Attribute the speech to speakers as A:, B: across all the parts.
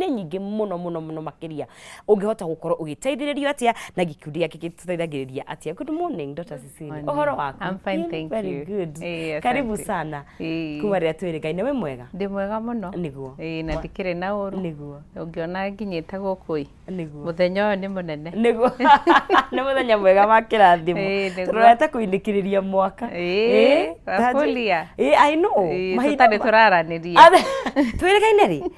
A: Nĩ nyingĩ mũno mũno mũno makĩria. Ũngĩhota gũkorwo ũgĩteithĩrĩrio atĩa na gĩkundi gĩake gĩtũteithagĩrĩria atĩa? Good morning, Dr. Cecilia.
B: Morning.
A: Ũhoro waku?
B: I'm fine,
A: You look
B: thank
A: very
B: you.
A: good.
B: Asante.
A: Karibu sana. Kuma rĩrĩa twĩrĩgaine, wĩ mwega?
B: Ndĩ mwega mũno. Ĩĩ, na ndikĩrĩ na ũru. Ũngĩona nginyĩte gũkũ ĩ, mũthenya ũyũ nĩ mũnene.
A: Nĩguo, nĩ mũthenya mwega wa kĩrathimo.
B: Ĩĩ, nĩguo.
A: Tũrorete kũinĩkĩrĩria mwaka.
B: Ĩĩ, wabulia.
A: Ĩĩ, I know.
B: Ĩĩ,
A: Mahinda
B: tũtarĩ tũraranĩria.
A: Twĩrĩgaine rĩ?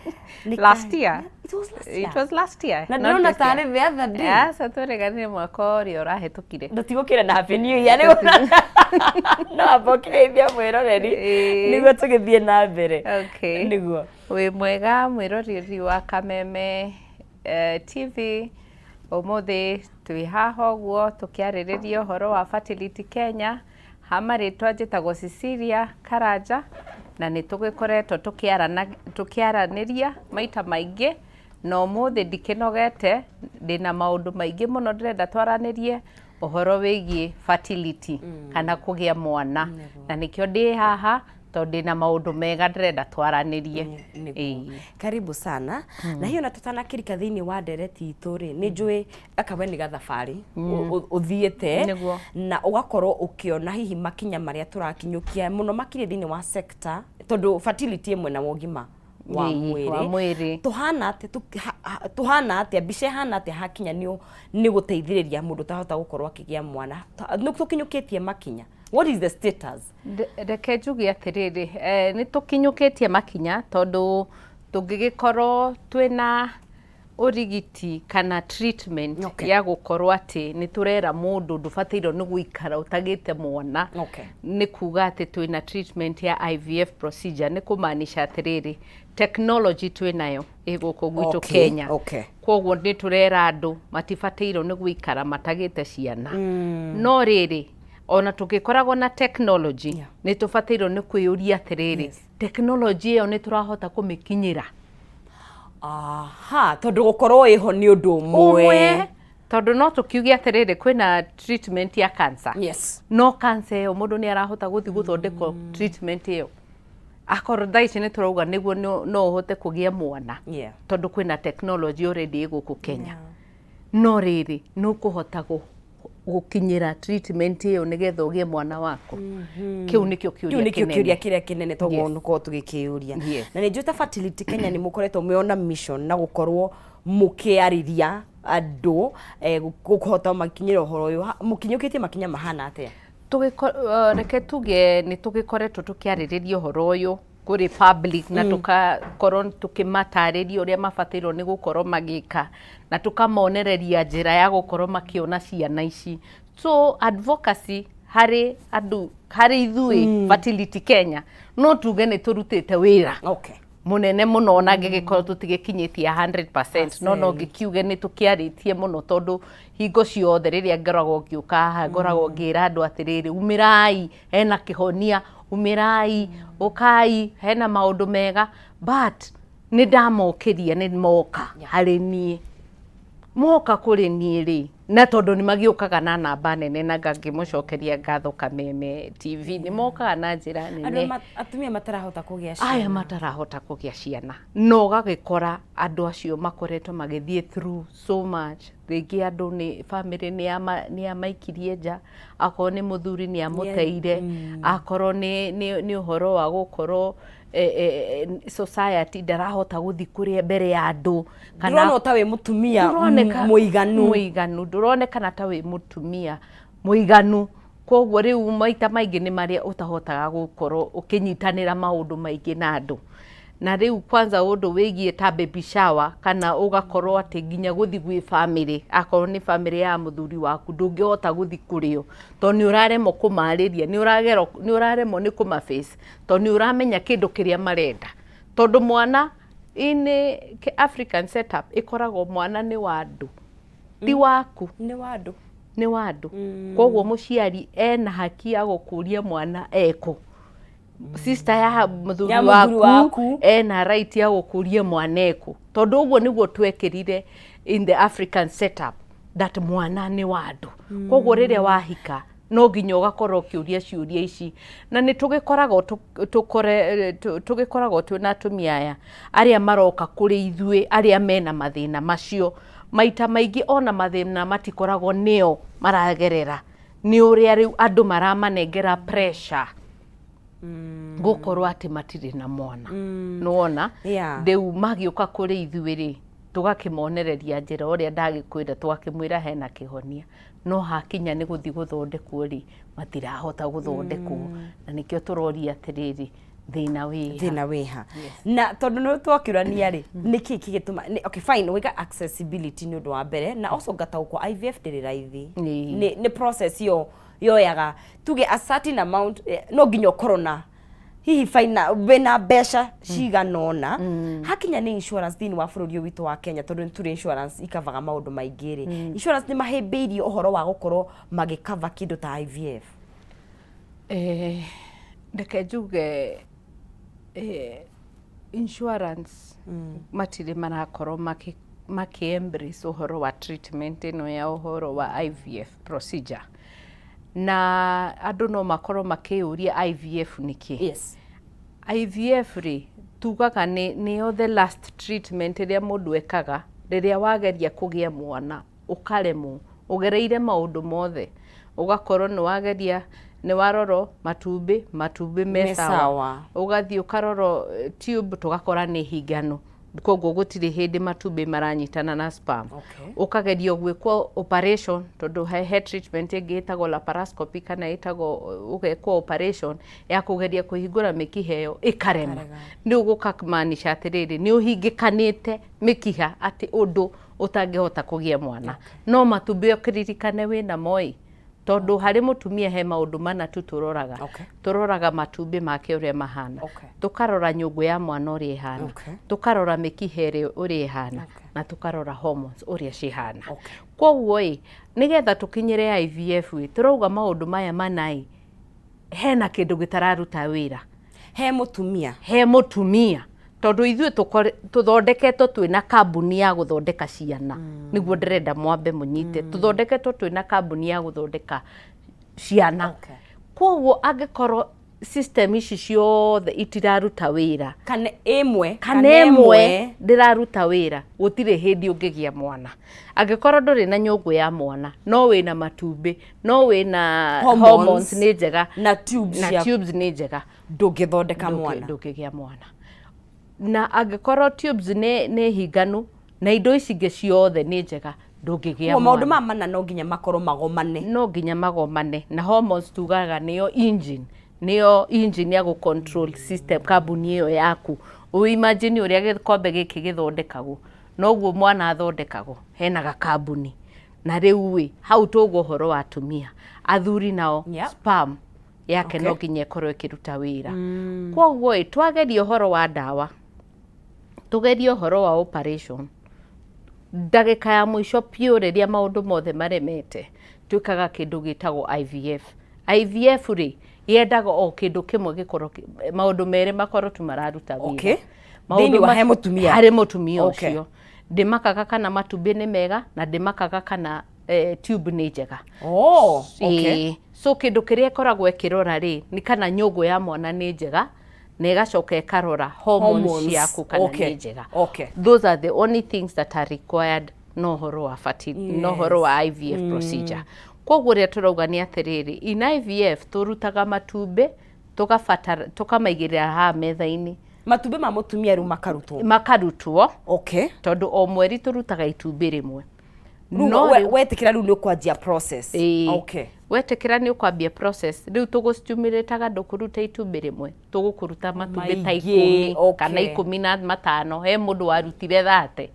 A: Nĩ
B: Last year.
A: It was last year.
B: It was last year.
A: Na
B: Not
A: ndĩrona
B: this year.
A: tarĩ the other day.
B: Aca, twĩrĩganire mwaka ũrĩa ũrahĩtũkire.
A: Tũtigũkĩra na Happy New Year nĩguo no amba ũkĩgeithia mwĩroreri nĩguo tũgĩthiĩ na mbere. Nĩguo.
B: Wĩ mwega, mwĩroreri wa Kameme TV? Ũmũthĩ twĩ haha ũguo tũkĩarĩrĩria ũhoro wa Fertility Kenya. Ha marĩtwa njĩtagwo Cecilia Karanja, na nĩ tũgĩkoretwo tũkĩaranĩria maita maingĩ, na ũmũthĩ ndikĩnogete, ndĩna maũndũ maingĩ mũno ndĩrenda twaranĩrie ũhoro wĩgiĩ fertility kana kũgĩa mwana, na nĩkĩo ndĩ haha tondũ ndĩna maũndũ mega ndĩrenda twaranĩrie.
A: Nĩguo. Karibu sana. Na hiyo na tũtanakĩrika thĩinĩ wa ndereti itũ rĩ, nĩ njũĩ akawe nĩ gathabarĩ ũthiĩte na ũgakorwo ũkĩona hihi makinya marĩa tũrakinyũkia mũno makĩria thĩinĩ wa sector, tondũ fertility ĩ mwena wa ũgima wa
B: wa
A: mwĩrĩ.
B: Mwĩrĩ.
A: Tũhana atĩa, tũhana atĩa, mbica ĩhana atĩa hakinya nĩ gũteithĩrĩria mũndũ ũtahota gũkorwo akĩgĩa mwana? Nĩ tũkinyũkĩtie makinya? What is the status?
B: Reke njuge atĩrĩrĩ, nĩ tũkinyũkĩtie makinya, tondũ tũngĩgĩkorwo twĩna ũrigiti kana treatment ya gũkorwo atĩ nĩ tũrera mũndũ ndũbatairwo nĩ gũikara ũtagĩte mwana, nĩ kuga atĩ twĩna treatment ya IVF procedure. Nĩ kũmaanisha atĩrĩrĩ, technology twĩnayo ĩ gũkũ gwitũ Kenya. Koguo nĩ tũrera andũ matibatairwo nĩ gũikara matagĩte ciana. No rĩrĩ, ona tũgĩkoragwo na technology, nĩ tũbatairwo nĩ kwĩyũria atĩrĩrĩ, technology ĩyo nĩ tũrahota kũmĩkinyĩra?
A: Aha, tondũ gũkorwo ĩho nĩ ũndũ ũmwe.
B: Tondũ no tũkiuge atĩrĩrĩ, kwĩna treatment ya cancer, no cancer ĩyo mũndũ nĩ arahota gũthiĩ gũthondekwo treatment ĩyo? Akorwo thaa ici nĩ tũrauga nĩguo no ũhote kũgĩa mwana, tondũ kwĩna technology already ĩ gũkũ Kenya, no rĩrĩ, nĩ ũkũhota gũkinyĩra treatment ĩyo nĩgetha ũgĩe mwana waku? Kĩu nĩkĩo
A: Kĩu
B: kĩũria
A: nĩkĩo
B: kĩnene.
A: Kĩũria kĩrĩa kĩnene toguo nĩkorwo tũgĩkĩyũria. Na nĩ njũĩ ta Fertility Kenya nĩ mũkoretwo mwĩ mission na gũkorwo mũkĩarĩria andũ gũkũhota makinyĩra ũhoro ũyũ. Mũkinyũkĩtie makinya mahana atĩa?
B: Reke tuge nĩ tũgĩkoretwo tũkĩarĩrĩria ũhoro ũyũ kũrĩ public na tũkakorwo tũkĩmatarĩria ũrĩa mabatairwo nĩ gũkorwo magĩka na tũkamonereria njĩra ya gũkorwo makĩona ciana ici. So advocacy harĩ andũ, harĩ ithuĩ Fertility Kenya, no tuge nĩ tũrutĩte wĩra mũnene mũno, ona ngĩgĩkorwo tũtigĩkinyĩtie 100%, no ngĩkiuge nĩ tũkĩarĩtie mũno, tondũ hingo ciothe rĩrĩa ngoragwo ngĩũka haha, ngoragwo ngĩra andũ atĩrĩrĩ, umĩrai, hena kĩhonia, umĩrai, ũkai, hena maũndũ mega. But nĩ ndamokĩria, nĩ moka harĩ niĩ, moka kũrĩ niĩ rĩ, na tondũ nĩ magĩũkaga na namba nene, na ngangĩmũcokeria ngatho Kameme TV, nĩ mokaga na njĩra
A: Andũ
B: nene.
A: Atumia matarahota kũgĩa
B: Aya
A: ciana.
B: Matarahota kũgĩa ciana, na ũgagĩkora andũ acio makoretwo magĩthiĩ through so much. Rĩngĩ andũ nĩ family nĩ yamaikirie nja, akorwo nĩ mũthuri nĩ amũteire, akorwo nĩ ũhoro wa gũkorwo society, ndarahota gũthiĩ kũrĩa mbere ya andũ.
A: Ndũronwo ta wĩ mũtumia
B: Ndũroneka
A: mũiganu.
B: Mũiganu, ndũronekana ta wĩ mũtumia mũiganu. Koguo rĩu maita maingĩ nĩ marĩa ũtahotaga gũkorwo ũkĩnyitanĩra maũndũ maingĩ na andũ, na rĩu kwanza ũndũ wĩgiĩ ta baby shower, kana ũgakorwo atĩ nginya gũthiĩ gwĩ family, akorwo nĩ family ya mũthuri waku, ndũngĩhota gũthiĩ kũrĩo tondũ nĩ ũraremwo kũmarĩria, nĩ ũraremwo nĩ kũma face, tondũ nĩ ũramenya kĩndũ kĩrĩa marenda, tondũ mwana in African setup ĩkoragwo mwana nĩ wa andũ, ti waku.
A: Nĩ wa andũ.
B: Nĩ wa andũ. Koguo mũciari ena haki ya gũkũria mwana ekũ. Sister ya mũthuri
A: Ya mũthuri
B: waku,
A: waku.
B: Ena right ya gũkũria mwana ekũ, tondũ ũguo nĩguo twekĩrire in the African setup that mwana nĩ wa andũ. Koguo rĩrĩa wahika No nginya ũgakorwo ũkĩũria ciũria ici. Na nĩ tũgĩkoragwo tũgĩkoragwo twĩna atumia aya arĩa maroka kũrĩ ithuĩ arĩa mena mathĩna macio. Maita maingĩ ona mathĩna matikoragwo nĩo maragerera, nĩ ũrĩa rĩu andũ maramanengera pressure gũkorwo atĩ matirĩ na mwana. Nĩwona? Rĩu magĩũka kũrĩ ithuĩ rĩ, tũgakĩmonereria njĩra ũrĩa ndagĩkwĩra, tũgakĩmwĩra hena kĩhonia. No hakinya nĩ gũthiĩ gũthondekwo rĩ, matirahota gũthondekwo. Na nĩkĩo tũroria atĩrĩrĩ, thĩna wĩha?
A: Thĩna wĩha? Na tondũ nĩ twakĩũrania rĩ, nĩkĩ kĩgĩtũma okay fine, wĩga accessibility nĩ ũndũ wa mbere, na also ngataũkwo IVF ndĩrĩ raithi. Nĩ process yo yoyaga tuge a certain amount, no nginya ũkorwo na hihi faina wĩna mbeca cigana ũna. Hakinya nĩ insurance thĩinĩ wa bũrũri ũyũ witũ wa Kenya, tondũ nĩ tũrĩ insurance ikavaga maũndũ maingĩ rĩ, insurance nĩ mahĩmbĩirie ũhoro wa gũkorwo magĩkava kĩndũ ta IVF?
B: Reke njuge insurance matirĩ marakorwo makĩ embrace ũhoro wa treatment ĩno ya ũhoro wa IVF procedure. Na andũ no makorwo makĩyũria IVF nĩkĩ? IVF rĩ, tugaga nĩ nĩyo the last treatment ĩrĩa mũndũ ekaga rĩrĩa wageria kũgĩa mwana ũkaremwo, ũgereire maũndũ mothe, ũgakorwo nĩ wageria, nĩ warorwo matumbĩ, matumbĩ me
A: Me
B: sawa,
A: sawa.
B: Ũgathiĩ ũkarorwo tube, tũgakora nĩ hinganu, koguo gũtirĩ hĩndĩ matumbĩ maranyitana na sperm. Ũkagerio gwĩkwo operation, tondũ he treatment ĩngĩ ĩtagwo laparoscopy kana ĩtagwo ũgekwo operation ya kũgeria kũhingũra mĩkiha ĩyo, ĩkarema. Rĩu gũkamaanisha atĩrĩrĩ, nĩ ũhingĩkanĩte mĩkiha atĩ ũndũ ũtangĩhota kũgĩa mwana. No matumbĩ ũkĩririkane wĩnamo ĩ, tondũ harĩ mũtumia he maũndũ mana tu tũroraga. Tũroraga matumbĩ make ũrĩa mahana, tũkarora nyũngũ ya mwana ũrĩa ĩhana, tũkarora mĩkiha ĩrĩa ũrĩa ĩhana, na tũkarora hormones ũrĩa cihana. Koguo ĩ, nĩgetha tũkinyĩre IVF ĩ, tũrauga maũndũ maya mana ĩ, hena kĩndũ gĩtararuta wĩra
A: he mũtumia.
B: He mũtumia, tondũ ithuĩ tũthondeketwo twĩna kambuni ya gũthondeka ciana. Nĩguo ndĩrenda mwambe mũnyite, tũthondeketwo twĩna kambuni ya gũthondeka ciana. Koguo angĩkorwo system ici ciothe itiraruta wĩra,
A: kana ĩmwe,
B: kana ĩmwe ndĩraruta wĩra, gũtirĩ hĩndĩ ũngĩgĩa mwana. Angĩkorwo ndũrĩ na nyũngũ ya mwana, no wĩna matumbĩ, no wĩna
A: hormones,
B: hormones nĩ njega,
A: na tubes
B: na tubes nĩ njega,
A: ndũngĩthondeka mwana.
B: Ndũngĩgĩa mwana. Na angĩkorwo tubes nĩ hinganu na indo ici ingĩ ciothe nĩ njega, ndũngĩgĩa
A: Koguo maũndũ
B: mwana.
A: maya mana no nginya makorwo magomane.
B: No nginya magomane. Na hormones tugaga nĩyo engine, nĩyo engine ya gũ control system kambuni ĩyo yaku. Ũ imagine ũrĩa gĩkombe gĩkĩ gĩthondekagwo, noguo mwana athondekagwo, hena gakambuni. Na rĩu ĩ, hau tũgwo ũhoro wa atumia, athuri nao, sperm yake no nginya ĩkorwo ĩkĩruta wĩra. Koguo ĩ, twageria ũhoro wa ndawa, tũgerie ũhoro wa operation, ndagĩka ya mũico piũ rĩrĩa maũndũ mothe maremete, twĩkaga kĩndũ gĩtagwo IVF. IVF rĩ, yendaga o kĩndũ kĩmwe gĩkorwo maũndũ merĩ makorwo tu mararuta wĩra. Maũndũ
A: Thĩinĩ wa he mũtumia.
B: Harĩ mũtumia ũcio, ndĩmakaga kana matumbĩ nĩ mega, na ndĩmakaga kana tube nĩ njega.
A: Oh, okay.
B: Ĩĩ. So kĩndũ kĩrĩa ĩkoragwo ĩkĩrora rĩ, nĩ kana nyũngũ ya mwana nĩ njega, na ĩgacoka ĩkarora hormones
A: hormones
B: ciaku kana nĩ njega. Those are the only things that are required no ũhoro wa no ũhoro wa IVF procedure. Koguo ũrĩa tũrauga nĩ atĩrĩrĩ, in IVF tũrutaga matumbĩ, tũgabatara tũkamaigĩrĩra haha metha-inĩ.
A: Matumbĩ ma mũtumia rĩu makarutwo?
B: Makarutwo. Tondũ o mweri tũrutaga itumbĩ rĩmwe.
A: Rĩu
B: No
A: wetĩkĩra rĩu nĩ ũkwanjia process.
B: Ĩĩ. Wetĩkĩra nĩ ũkwambia process. Rĩu tũgũstimulataga, ndũkũruta itumbĩ rĩmwe, tũgũkũruta matumbĩ ta
A: Maingĩ,
B: 10 kana 15. He mũndũ warutire 30.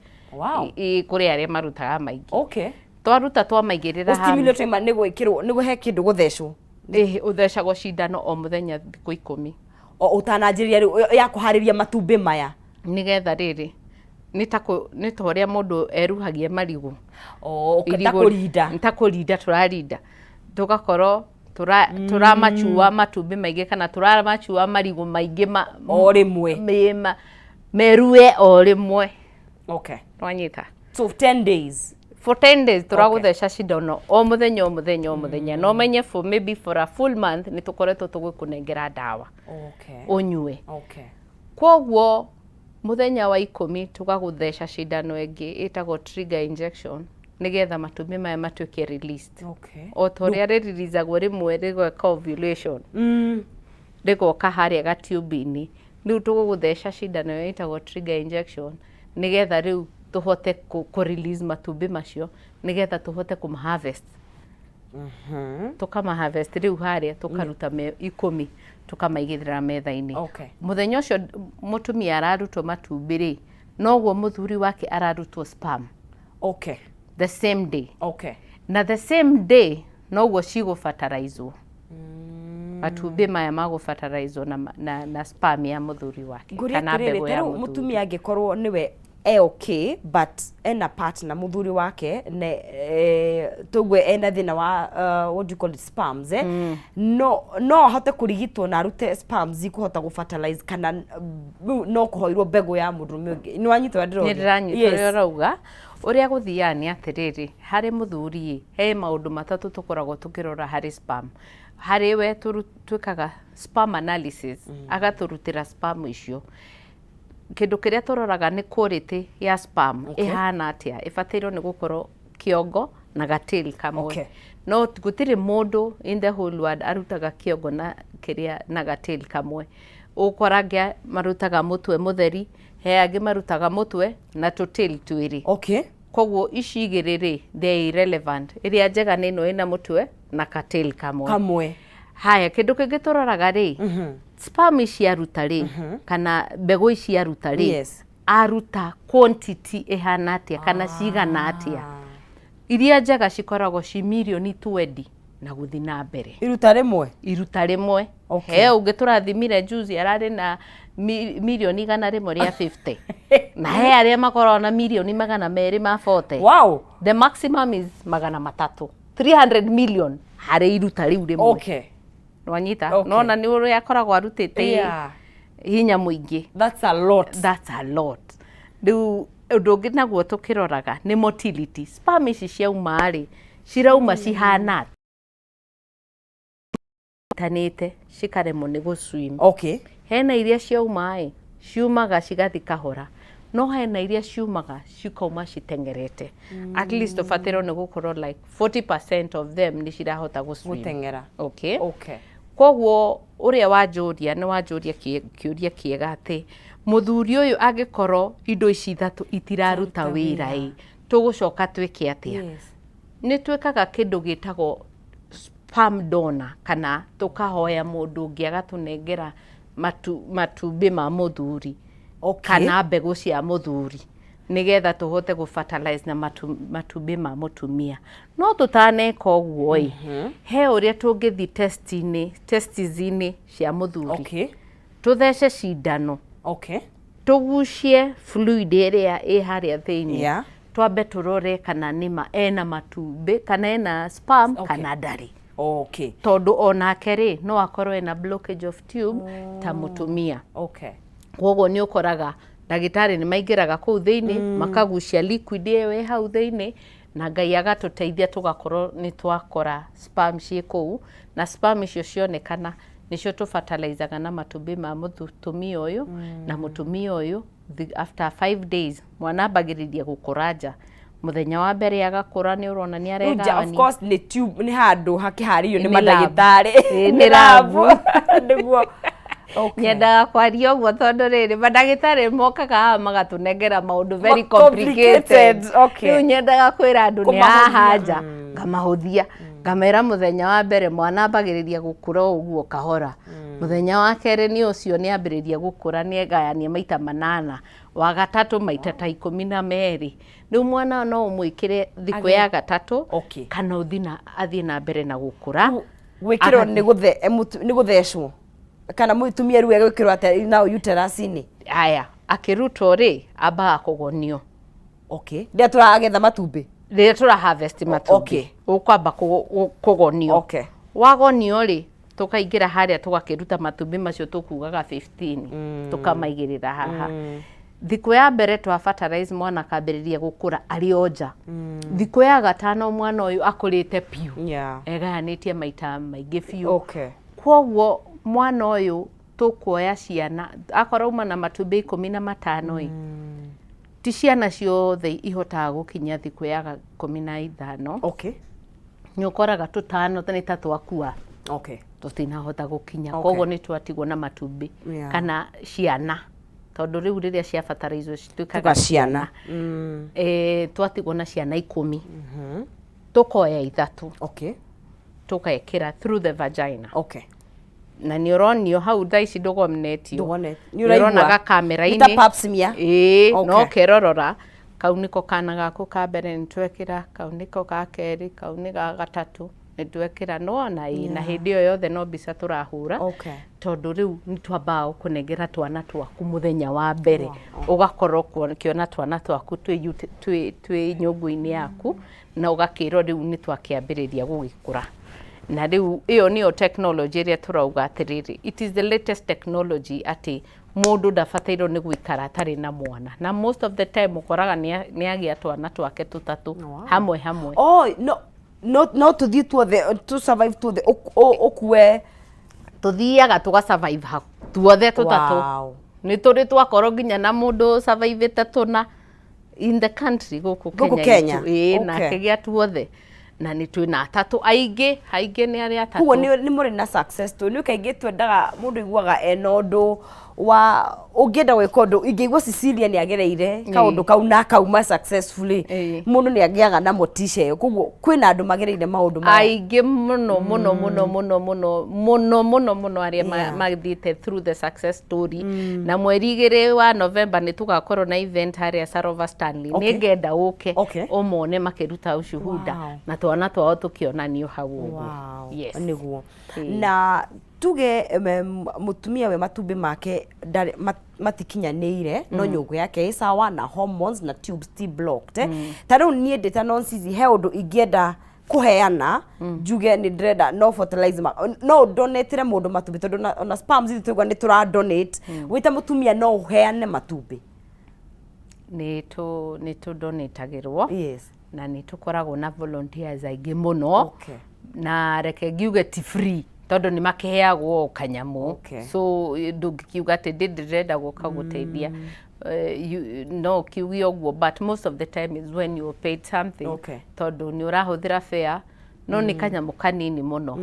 B: Kũrĩ arĩa marutaga maingĩ. Twaruta twamaigĩrĩra haha.
A: Gũstimulate ma nĩ gwĩkĩrwo, nĩ he kĩndũ gũthecwo?
B: Ĩĩ, ũthecagwo cindano o mũthenya thikũ 10.
A: O ũtananjĩrĩria rĩu ya kũharĩria matumbĩ maya.
B: Nĩgetha rĩrĩ, nĩ ta ũrĩa mũndũ eruhagia marigũ.
A: Oh, okay, ta
B: Irigũ-
A: kũrinda.
B: Nĩ ta kũrinda tũrarinda, tũgakorwo tũramacua matumbĩ maingĩ kana tũramacua marigũ maingĩ
A: o rĩmwe.
B: Merue o rĩmwe. Nwanyita?
A: So 10 days.
B: For 10 days tũragũtheca cindano o mũthenya o mũthenya o mũthenya, na ũmenye for maybe for a full month nĩ tũkoretwo tũgĩkũnengera ndawa ũnyue. Kwoguo mũthenya wa 10 tũgagũtheca cindano ĩngĩ ĩtagwo trigger injection, nĩgetha matumbĩ maya matuĩke released. O ta ũrĩa rĩririzagwo rĩmwe rĩgeka ovulation, rĩgoka harĩa gatube-inĩ. Rĩu tũgũgũtheca cindano ĩyo ĩtagwo trigger injection, nĩgetha rĩu tũhote kũ release matumbĩ macio, nĩgetha tũhote kũma harvest. Tũkama harvest rĩu harĩa, tũkaruta me 10, tũkamaigĩrĩra metha-inĩ. Mũthenya ũcio mũtumia ararutwo matumbĩ rĩ, noguo mũthuri wake ararutwo sperm. The same day. Na the same day noguo cigũbataraizwo, matumbĩ maya magũbataraizwo na sperm ya mũthuri wake
A: Ngũria
B: kana
A: atĩrĩrĩ,
B: mbegũ
A: ta
B: ya
A: rĩu
B: mũthuri.
A: Mũtumia angĩkorwo nĩwe e okay, but ena partner, mũthuri wake ne tugue ena thĩna wa what do you call it, sperms, eh? No ahote kũrigitwo na arute sperms ikũhota gũ fertilize, kana rĩu no kũhoirwo mbegũ ya mũndũrũme ũngĩ? Nĩ wanyita ũrĩa ndĩroria?
B: Nĩ ndĩranyita ũrĩa ũrauga. Ũrĩa gũthiaga nĩ atĩrĩrĩ, harĩ mũthuri ĩ, he maũndũ matatũ tũkoragwo tũkĩrora harĩ sperm. Harĩ we twĩkaga sperm analysis, agatũrutĩra sperm icio. Kĩndũ kĩrĩa tũroraga nĩ quality ya sperm. Ĩhana atĩa? Ĩbatairwo nĩ gũkorwo kĩongo na gatail kamwe. No gũtirĩ mũndũ in the whole world arutaga kĩongo na kĩrĩa na gatail kamwe. Ũgũkora angĩ marutaga mũtwe mũtheri, he angĩ marutaga mũtwe na tũtail twĩrĩ. Koguo ici igĩrĩ rĩ, they are irrelevant. Ĩrĩa njega nĩ ĩno ĩna mũtwe na gatail kamwe.
A: Kamwe.
B: Haya, kĩndũ kĩngĩ tũroraga rĩ, sperm ici aruta rĩ, kana mbegũ ici aruta rĩ, aruta quantity ĩhana atĩa kana cigana atĩa? Iria njega cikoragwo ci mirioni 20 na gũthiĩ na mbere.
A: Iruta rĩmwe?
B: Iruta rĩmwe. He ũngĩ tũrathimire juzi ararĩ na mirioni 150, na he arĩa makoragwo na mirioni 240. The maximum is 300, 300 million harĩ iruta rĩu rĩmwe. Nwanyita?
A: Okay.
B: Nona nĩ ũrĩa akoragwo arutĩte hinya mũingĩ.
A: That's a lot.
B: That's a lot. Rĩu ũndũ ũngĩ naguo tũkĩroraga nĩ motility. Sperm ici ciauma rĩ, cirauma cihana tanĩte, cikaremwo nĩ gũswim. Hena iria ciauma ĩ, ciumaga cigathi kahora, no hena iria ciumaga cikauma citeng'erete. At least ũbatairwo nĩ gũkorwo like 40% of them nĩ cirahota gũswim.
A: Gũteng'era.
B: Okay. Koguo ũrĩa wanjũria, nĩ wanjũria kĩũria kĩega, atĩ mũthuri ũyũ angĩkorwo indo ici ithatũ itiraruta wĩra ĩ, tũgũcoka twĩke atĩa? Nĩ twĩkaga kĩndũ gĩtagwo sperm donor, kana tũkahoya mũndũ ũngĩ agatũnengera matumbĩ ma mũthuri kana mbegũ cia mũthuri, nĩgetha tũhote gũ fertilize na matumbĩ ma mũtumia. No tũtaneka ũguo ĩ, he ũrĩa tũngĩthiĩ test-inĩ, testis-inĩ cia mũthuri, tũthece cindano, tũgucie fluid ĩrĩa ĩ harĩa thĩinĩ, twambe tũrore kana nĩma ena matumbĩ kana ena sperm kana ndarĩ. Tondũ onake rĩ, no akorwo ena blockage of tube ta mũtumia. Koguo nĩ ũkoraga ndagĩtarĩ nĩ maingĩraga kũu thĩinĩ, makagucia liquid ĩyo ĩ hau thĩinĩ, na Ngai agatũteithia tũgakorwo nĩ twakora sperm ciĩ kũu. Na sperm icio cionekana nĩcio tũbatalizaga na matumbĩ ma mũtumia ũyũ, na mũtumia ũyũ after 5 days mwana ambagĩrĩria gũkũra nja. Mũthenya wa mbere agakũra, nĩ ũrona nĩ
A: Rĩu nja, of
B: aregayania.
A: course nĩ tube, nĩ handũ hakĩharĩirio nĩ
B: Nĩ lab.
A: mandagĩtarĩ.
B: Ĩĩ, nĩ lab.
A: Nĩguo.
B: Nyendaga kwaria ũguo tondũ rĩrĩ, mandagĩtarĩ mokaga haha magatũnengera maũndũ very
A: Ma- complicated,
B: complicated. Rĩu nyendaga kwĩra andũ nĩ
A: Kũmahũthia.
B: haha nja, ngamahũthia, ngamera mũthenya wa mbere mwana ambagĩrĩria gũkũra o ũguo kahora, mũthenya wa kerĩ nĩ ũcio nĩ ambĩrĩria gũkũra, nĩ egayania maita manana, wa gatatũ maita ta 12. Rĩu mwana no ũmwĩkĩre thikũ ya gatatũ kana ũthiĩ na athiĩ na mbere na gũkũra.
A: Gwĩkĩrwo nĩ gũthecwo kana mũtumia rĩu egwĩkĩrwo atĩa nao uterus-inĩ?
B: Aya, akĩrutwo rĩ, ambaga kũgonio.
A: Okay, rĩrĩa tũragetha matumbĩ.
B: Rĩrĩa tũra harvest matumbĩ, ũkwamba kũgonio. Wagonio rĩ, tũkaingĩra harĩa, tũgakĩruta matumbĩ macio, tũkugaga 15, tũkamaigĩrĩra haha. Thikũ ya mbere twa fertilize mwana akambĩrĩria gũkũra arĩ o nja. Thikũ ya gatano mwana ũyũ akũrĩte biũ. Egayanĩtie maita maingĩ biũ. Kwoguo mwana ũyũ tũkuoya ciana, akorwo auma na matumbĩ 15 ĩ, ti ciana ciothe ihotaga gũkinya thikũ ya 15. Nĩ ũkoraga tũtano nĩ ta twakua. Tũtinahota gũkinya. Koguo nĩ twatigwo na matumbĩ kana ciana. Tondũ rĩu rĩrĩa cia fertilize cituĩkaga
A: Tuga ciana.
B: Twatigwo na ciana 10. Tũkoya 3. Tũgekĩra through the vagina. Na nĩ ũronio hau thaa ici ndũgonetio.
A: Ndũgonetio.
B: Nĩ ũrona gakamera-inĩ.
A: Nĩ ta pap smear.
B: Ĩĩ, no ũkerorora. Kau nĩko kana gaku ka mbere nĩ twekĩra, kau nĩko ga kerĩ, kau nĩ ga gatatũ nĩ twekĩra. Nĩwona? Ĩĩ, na hĩndĩ ĩyo yothe no mbica tũrahũra. Tondũ rĩu nĩ twambaga gũkũnengera twana twaku mũthenya wa mbere. Ũgakorwo ũkĩona twana twaku twĩ nyũngũ-inĩ yaku, na ũgakĩrwo rĩu nĩ twakĩambĩrĩria gũgĩkũra. Na rĩu ĩyo nĩyo technology ĩrĩa tũrauga atĩrĩrĩ, it is the latest technology atĩ mũndũ ndabatairwo nĩ gũikara atarĩ na mwana. Na most of the time ũkoraga nĩ agĩa twana twake tũtatũ hamwe hamwe.
A: Oh, no, no, no tũthiĩ tuothe, tũ survive tuothe, ũkue.
B: Tũthiaga tũga survive tuothe tũtatũ. Nĩ tũrĩ twakorwo nginya na mũndũ survivĩte tũna in the country gũkũ
A: Gũkũ
B: Kenya
A: Kenya.
B: itũ. Ĩĩ, na akĩgĩa tuothe. Na nĩ twĩna atatũ aingĩ, aingĩ nĩ arĩa atatũ.
A: Koguo nĩ mũrĩ na success story. Nĩ kaingĩ twendaga mũndũ aiguaga ena ũndũ wa ũngĩenda gwĩka ũndũ, ingĩigua Cecilia nĩ agereire kaũndũ kau na akauma successfully, mũndũ nĩ agĩaga na motisha ĩyo. Koguo kwĩna andũ magereire maũndũ maya.
B: Aingĩ mũno mũno mũno mũno mũno mũno mũno mũno arĩa mathiĩte through the success story. Na mweri 2 wa November nĩ tũgakorwo na event harĩa Sarova Stanley. Nĩ ngenda ũke ũmone makĩruta ushuhuda na twana twao tũkĩonanio hau ũguo. Yes.
A: Nĩguo. Na tuge mũtumia we matumbĩ make matikinyanĩire, no nyũngũ yake ĩ sawa na hormones na tubes ti blocked. Ta rĩu niĩ ndĩ ta non-Cici, he ũndũ ingĩenda kũheana, njuge nĩ ndĩrenda no fertilize no ndonetire mũndũ matumbĩ, tondũ ona sperms ithuĩ twaigua nĩ tũra donate. Wĩ ta mũtumia no ũheane matumbĩ?
B: Nĩ tũ donatagĩrwo. Na nĩ tũkoragwo na volunteers aingĩ mũno. Na reke ngiuge ti free, tondũ nĩ makĩheagwo o kanyamũ. So ndũngĩkiuga atĩ ndĩrenda gũka gũteithia. No ũkiuge ũguo, but most of the time is when you paid something. Tondũ nĩ ũrahũthĩra fare, no nĩ kanyamũ kanini mũno.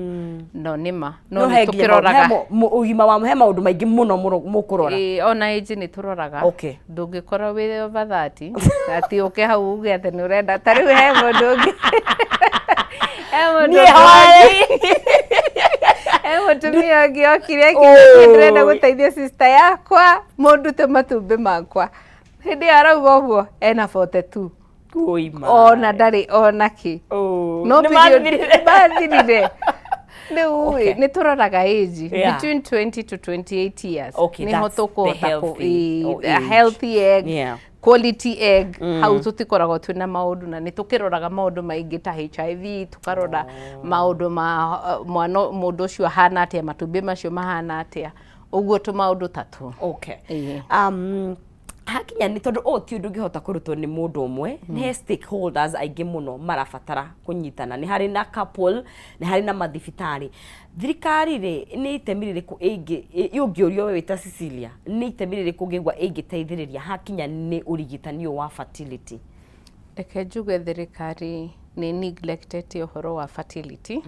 B: No nĩ ma. No
A: No
B: nĩ
A: he nginya
B: tũkĩroraga.
A: he ũgima wa, he maũndũ maingĩ mũno mũno mũkũrora.
B: Ĩĩ, ona age nĩ tũroraga. Ndũngĩkorwo wĩ over 30, atĩ ũke hau uge atĩ nĩ ũrenda. Ta rĩu he mũndũ ũngĩ. He mũndũ
A: Niĩ
B: ũngĩ
A: hoya.
B: He mũtumia ũngĩ okire akiuga niĩ ndĩrenda gũteithia sister yakwa, mũndute matumbĩ makwa. Hĩndĩ ĩyo arauga ũguo, ena 42.
A: Ũima.
B: Ona ndarĩ ona kĩ.
A: No
B: No
A: nĩ
B: period
A: mathirire.
B: mathirire. Rĩu ĩ, nĩ tũroraga age between 20 to 28 years.
A: Okay,
B: Nĩho
A: that's the
B: tũkũhota
A: healthy
B: a
A: age.
B: healthy egg, quality egg. Hau tũtikoragwo twĩna maũndũ, na nĩ tũkĩroraga maũndũ maingĩ ta HIV, tũkarora maũndũ ma mwana, mũndũ ũcio ahana atĩa, matumbĩ macio mahana atĩa, ũguo tũmaũndũ ta tũ.
A: Hakinya nĩ tondũ ũyũ ti ũndũ ũngĩhota kũrutwo nĩ mũndũ ũmwe, nĩ he stakeholders aingĩ mũno marabatara kũnyitana, nĩ harĩ na couple, nĩ harĩ na mathibitarĩ, thirikari rĩ, nĩ itemi rĩrĩkũ ĩngĩ ũngĩũrio we wĩ ta Cecilia, nĩ itemi rĩrĩkũ ũngĩigua ĩngĩteithĩrĩria hakinya nĩ ũrigitani ũyũ wa fertility?
B: Reke njuge thirikari nĩ neglected ũhoro wa fertility,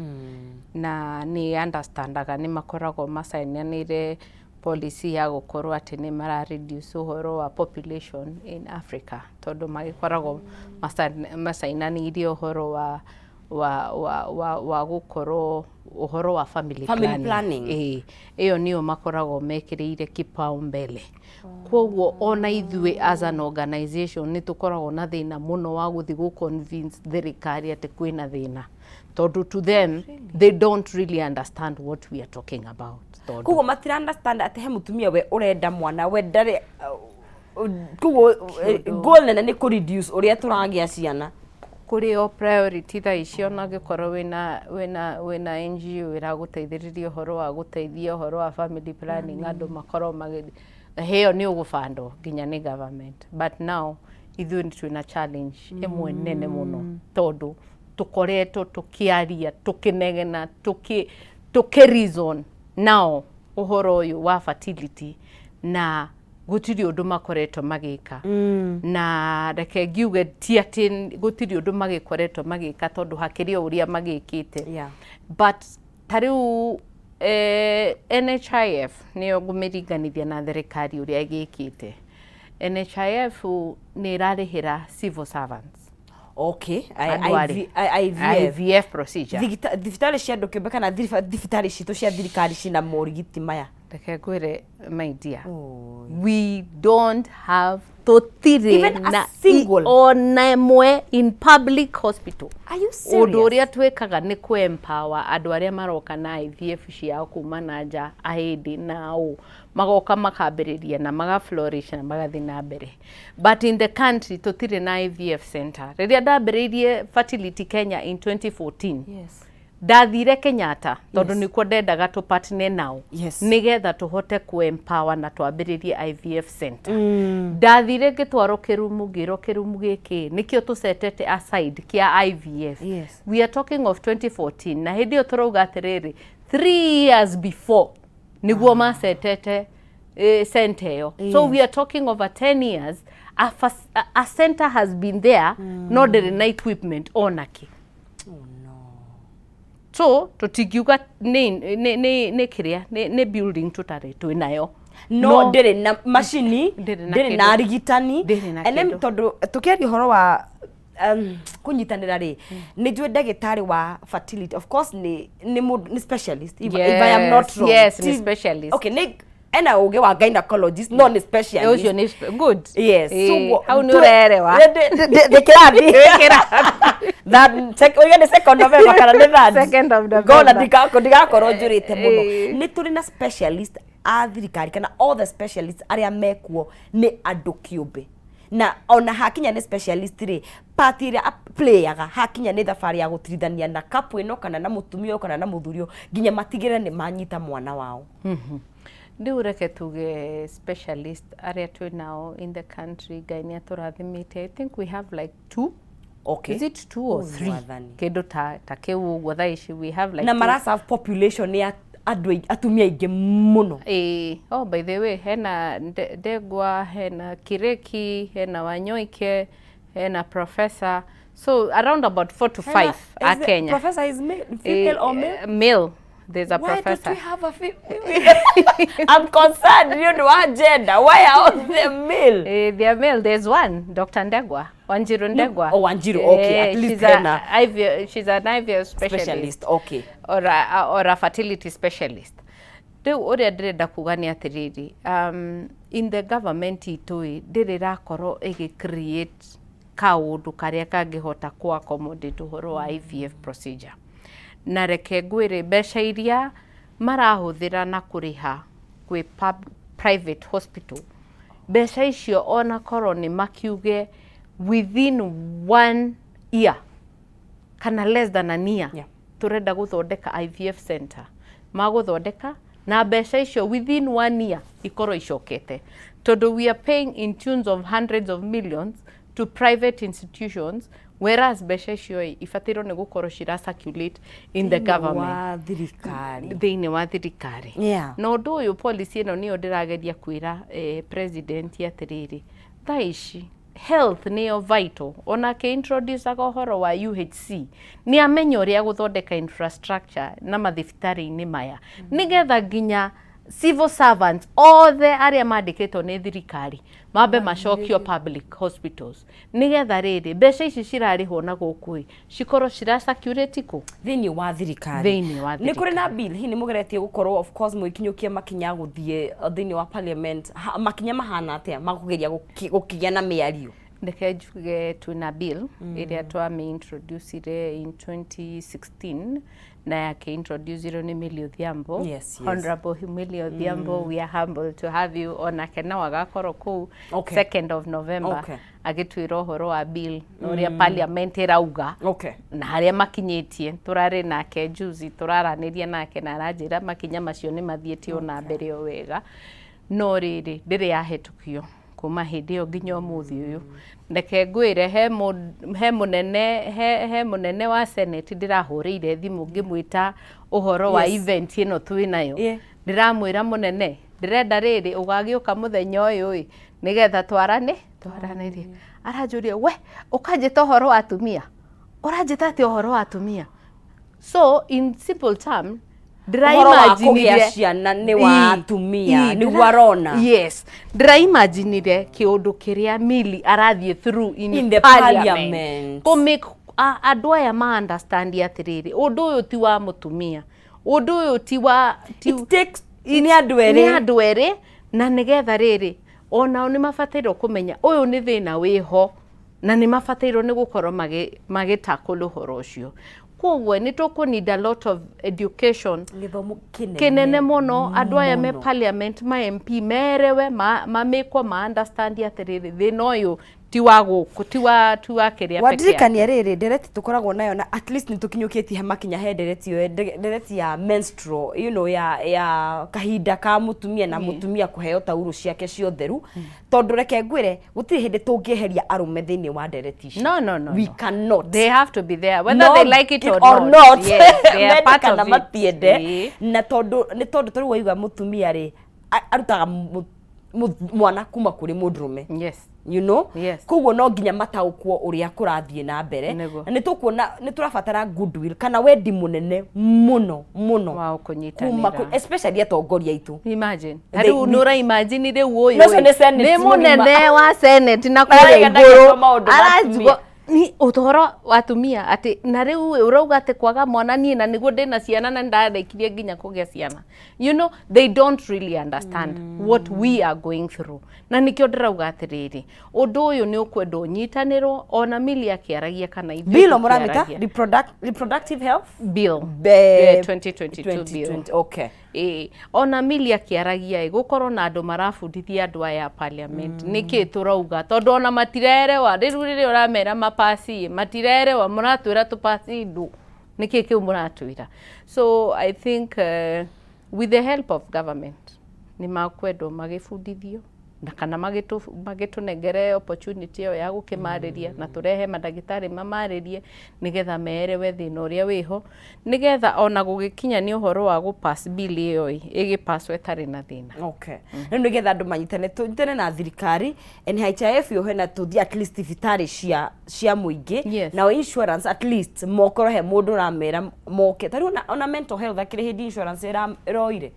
B: na nĩ understandaga nĩ makoragwo macainanĩire policy ya gũkorwo atĩ nĩ mara reduce ũhoro wa population in Africa, tondũ magĩkoragwo macainanĩire ũhoro wa gũkorwo ũhoro wa family
A: Family planning.
B: Ĩĩ, ĩyo nĩyo makoragwo mekĩrĩire kipaumbele. Koguo ona ithuĩ as an organization nĩ tũkoragwo na thĩna mũno wa gũthiĩ gũ convince thirikari atĩ kwĩna thĩna, tondũ to them they don't really understand what we are talking about. Tondũ
A: Koguo matira understand atĩ he mũtumia we ũrenda mwana, we ndarĩ, koguo goal nene nĩ kũ reduce ũrĩa tũragĩa ciana.
B: Kũrĩ o priority thaa ici, ona ũngĩkorwo wĩna NGO ĩragũteithĩrĩria ũhoro wa gũteithia ũhoro wa family planning, andũ makorwo magĩ Hĩyo nĩ ũgũbandwo nginya nĩ government, but now ithuĩ nĩ twĩna challenge ĩmwe nene mũno, tondũ tũkoretwo tũkĩaria, tũkĩnegena, tũkĩ reason nao ũhoro ũyũ wa fertility, na gũtirĩ ũndũ makoretwo magĩka. Na reke ngiuge ti atĩ gũtirĩ ũndũ magĩkoretwo magĩka, tondũ hakĩrĩ o ũrĩa magĩkĩte. But ta rĩu NHIF nĩyo ngũmĩringanithia na thirikari ũrĩa ĩgĩkĩte. NHIF nĩ ĩrarĩhĩra civil servants andũ
A: IVF.
B: IVF procedure.
A: Thibitarĩ cia andũ kĩũmbe kana thibitarĩ citũ cia thirikari cina morigiti maya?
B: Reke ngwĩre, my dear, we don't have, tũtirĩ
A: Even a
B: na
A: single.
B: Ona ĩmwe in public hospital.
A: Are you serious?
B: Ũndũ ũrĩa twĩkaga nĩ kũ empower andũ arĩa maroka na IVF ciao kuma na nja, ahĩndĩ na ũ, magoka makambĩrĩria na maga flourish na magathiĩ na mbere, but in the country tũtirĩ na IVF center. Rĩrĩa ndambĩrĩirie Fertility Kenya in 2014, ndathire Kenyatta tondũ nĩkuo ndendaga tũ partner nao nĩgetha tũhote kũ empower na twambĩrĩrie IVF center. Ndathire ngĩtwarwo kĩrumu, ngĩrwo kĩrumu gĩkĩ nĩkĩo tũcetete aside kĩa IVF. We are talking of 2014, na hĩndĩ ĩyo tũrauga atĩrĩrĩ, 3 years before nĩguo macetete center ĩyo. So we are talking over 10 years a center has been there, no ndĩrĩ na equipment onakĩ.
A: Oh no.
B: So tũtingiuga nĩ kĩrĩa nĩ building tũtarĩ, twĩ nayo.
A: No ndĩrĩ na macini.
B: Ndĩrĩ na
A: ndĩrĩ
B: kĩndũ.
A: Na arigitani.
B: Ndĩrĩ na
A: And then
B: kĩndũ.
A: Tondũ tũkĩaria ũhoro wa kũnyitanĩra rĩ, nĩ njũĩ ndagĩtarĩ wa fertility of course nĩ mũndũ nĩ specialist, if I am not wrong.
B: Yes, nĩ specialist.
A: Okay, nĩ ena ũgĩ wa gynecologist, no nĩ specialist.
B: Ũcio nĩ good.
A: Yes.
B: So hau nĩ ũrerewa.
A: Ndĩ kĩrathi. Oiga nĩ second November kana nĩ third?
B: Second of November.
A: Ngona ndigakorwo njũrĩte mũno. Nĩ tũrĩ na specialist a thirikari kana all the specialists arĩa mekuo nĩ andũ kĩũmbe? Na ona hakinya nĩ specialist rĩ, part ĩrĩa playaga hakinya nĩ thabarĩ ya gũtirithania na couple ĩno kana na mũtumia ũyũ kana na mũthuri ũyũ nginya matigĩrĩre nĩ manyita mwana wao?
B: Rĩu reke tuge specialist arĩa twĩ nao in the country, Ngai nĩ atũrathimĩte, I think we have like two. Is it two or
A: Oh,
B: three?
A: Mwathani.
B: Kĩndũ ta kĩu ũguo. Thaa ici we have like
A: Na
B: two.
A: maraserve population ya andũ atumia aingĩ mũno.
B: Oh, by the way, hena Ndegwa, hena Kireki, hena Wanyoike, hena professor, so around about four to five a
A: Is the
B: Kenya.
A: Professor is male, female or male?
B: Male. There's a
A: Why don't
B: professor.
A: we have a female? I'm concerned you know wa gender. Why are all them male?
B: They are male. There's one, Dr. Ndegwa, Wanjiru Ndegwa.
A: Oh, Wanjiru, okay, at least
B: she's a she's an IVF specialist.
A: Specialist, okay.
B: Or a fertility specialist. Rĩu ũrĩa ndĩrenda kuga nĩ atĩrĩrĩ, in the government itũ ĩ ndĩrĩ ĩrakorwo ĩgĩ create kaũndũ karĩa kangĩhota kũ accommodate ũhoro wa IVF procedure. Na reke ngwĩre, mbeca iria marahũthĩra na kũrĩha kwĩ private hospital, mbeca icio ona korwo nĩ makiuge within one year kana less than an year tũrenda gũthondeka IVF center, magũthondeka na mbeca icio within one year ikorwo icokete, tondũ we are paying in tunes of hundreds of millions to private institutions, whereas mbeca icio ĩ, ibatairwo nĩ gũkorwo cira circulate in the government,
A: wa thirikari.
B: Thĩinĩ wa thirikari. Na ũndũ ũyũ, policy ĩno nĩyo ndĩrageria kwĩra president atĩrĩrĩ, thaa ici health nĩyo vital. Ona akĩ-introducaga ũhoro wa UHC, nĩ amenya ũrĩa gũthondeka infrastructure na mathibitarĩ-inĩ maya, nĩgetha nginya civil servants othe arĩa mandĩkĩtwo nĩ thirikari mambe macokio public hospitals, nĩgetha rĩrĩ mbeca ici cirarĩhwo na gũkũ ĩ cikorwo cira circulate kũ?
A: Thĩinĩ wa thirikari.
B: Thĩinĩ wa
A: Nĩ kũrĩ na bill hihi nĩ mũgeretie gũkorwo of course mũgĩkinyũkia makinya gũthiĩ thĩinĩ wa parliament? Makinya mahana atĩa makũgeria gũkĩgĩa na mĩario?
B: Reke njuge twĩna bill ĩrĩa twamĩ-introducire in 2016, na yakĩ-introducirwo nĩ Millie Odhiambo. Honorable Millie Odhiambo, we are humbled to have you. Onake no agakorwo kũu 2nd of November agĩtwĩra ũhoro wa bill na ũrĩa parliament ĩrauga na harĩa makinyĩtie. Tũrarĩ nake juzi, tũraranĩria nake na aranjĩra makinya macio nĩ mathiĩte ona mbere o wega. No rĩrĩ, ndĩrĩ yahĩtũkio kuma hĩndĩ ĩyo nginya ũmũthĩ ũyũ. Reke ngwĩre he he mũnene he, he mũnene wa Senate ndĩrahũrĩire thimũ ngĩmwĩta ũhoro wa event ĩno twĩ nayo. Ndĩramwĩra mũnene, ndĩrenda rĩrĩ ũgagĩũka mũthenya ũyũ ĩ, nĩgetha twarane twaranĩrie. Aranjũria we ũkanjĩta ũhoro wa atumia? Ũranjĩta atĩa ũhoro wa atumia? So in simple term,
A: Ũhoro wa kũgĩa ciana nĩ wa atumia, nĩguo arona.
B: Yes, ndĩraimaginire kĩũndũ kĩrĩa Milly arathiĩ through in, in the parliament, kũ make andũ aya ma understand atĩrĩrĩ, ũndũ ũyũ ti wa mũtumia, ũndũ ũyũ ti wa
A: ti, It takes nĩ andũ erĩ,
B: nĩ andũ erĩ, na nĩgetha rĩrĩ onao nĩ mabatairwo kũmenya ũyũ nĩ thĩna wĩho na nĩ mabatairwo nĩ gũkorwo magĩ tackle ũhoro ũcio. Koguo nĩ tũkũ need a lot of education,
A: gĩthomo kĩnene
B: kĩnene mũno, andũ aya me parliament, ma MP merewe, mamĩkwo ma understand atĩrĩrĩ, thĩna ũyũ ti wa gũkũ, ti wa kĩrĩa peke yake.
A: Wandirikania rĩrĩ ndereti tũkoragwo nayo, na at least nĩ tũkinyũkĩtie makinya he ndereti ĩyo, ndereti ya menstrual, ya kahinda ka mũtumia na mũtumia kũheo taurũ ciake cia ũtheru, tondũ reke ngwĩre, gũtirĩ hĩndĩ tũngĩeheria arũme thĩinĩ wa ndereti ici.
B: No, no, no,
A: We
B: no.
A: cannot.
B: They have to be there whether they like it or not.
A: Yes, they are part of kana it. Matiende. Na tondũ nĩ tondũ tarĩu waiga mũtumia rĩ, arutaga mwana kuma kũrĩ mũndũrũme. Koguo no nginya mataũkwo ũrĩa kũrathiĩ na mbere. Na nĩ tũkuona nĩ tũrabatara goodwill kana wendi mũnene mũno mũno
B: wa
A: kuma
B: kũnyitanĩra,
A: especially atongoria aitũ.
B: Imagine rĩu nĩ ũra imagine rĩu ũyũ
A: No, ũcio nĩ Senate
B: nĩ
A: mũgima.
B: Mũnene wa Senate na
A: Arauga
B: kũrĩa
A: ndagĩtwo
B: igũrũ
A: maũndũ ma
B: aranjigua ni ũhoro wa atumia atĩ na rĩu ũrauga atĩ kwaga mwana, niĩ na nĩguo ndĩna ciana na ndarĩkirie nginya kũgĩa ciana. They don't really understand what we are going through, na nĩkĩo ndĩrauga atĩrĩrĩ, ũndũ ũyũ nĩ ũkwenda ũnyitanĩrwo, ona Milly akĩaragia kana ithuĩ
A: Bill mũramĩta
B: tũkĩaragia.
A: Reproductive health
B: bill. 2022 bill.
A: 2020, okay.
B: Ĩĩ, ona Milly akĩaragia ĩ, gũkorwo na andũ marabundithia andũ aya a parliament nĩkĩ tũrauga, tondũ ona matirerewa. Rĩu rĩrĩa ũramera mapasi ĩ, matirerewa mũratwĩra tũpasi ndũ nĩkĩ kĩu mũratwĩra. So I think with the help of government nĩ makwendwo magĩbundithio na kana magĩtũnengere opportunity ĩyo ya gũkĩmarĩria na tũrehe mandagĩtarĩ mamarĩrie nĩgetha merewe thĩna ũrĩa wĩho, nĩgetha ona gũgĩkinya nĩ ũhoro wa gũ-pass bill ĩyo ĩ, ĩgĩpaswo ĩtarĩ na thĩna.
A: Okay, rĩu nĩgetha andũ manyitane, tũnyitane na thirikari, NHIF yohe na tũthiĩ at least thibitarĩ cia mũingĩ. Nao insurance at least mokorwo he mũndũ ũramera moke. Ta rĩu ona mental health akĩrĩ hĩndĩ insurance ĩroire.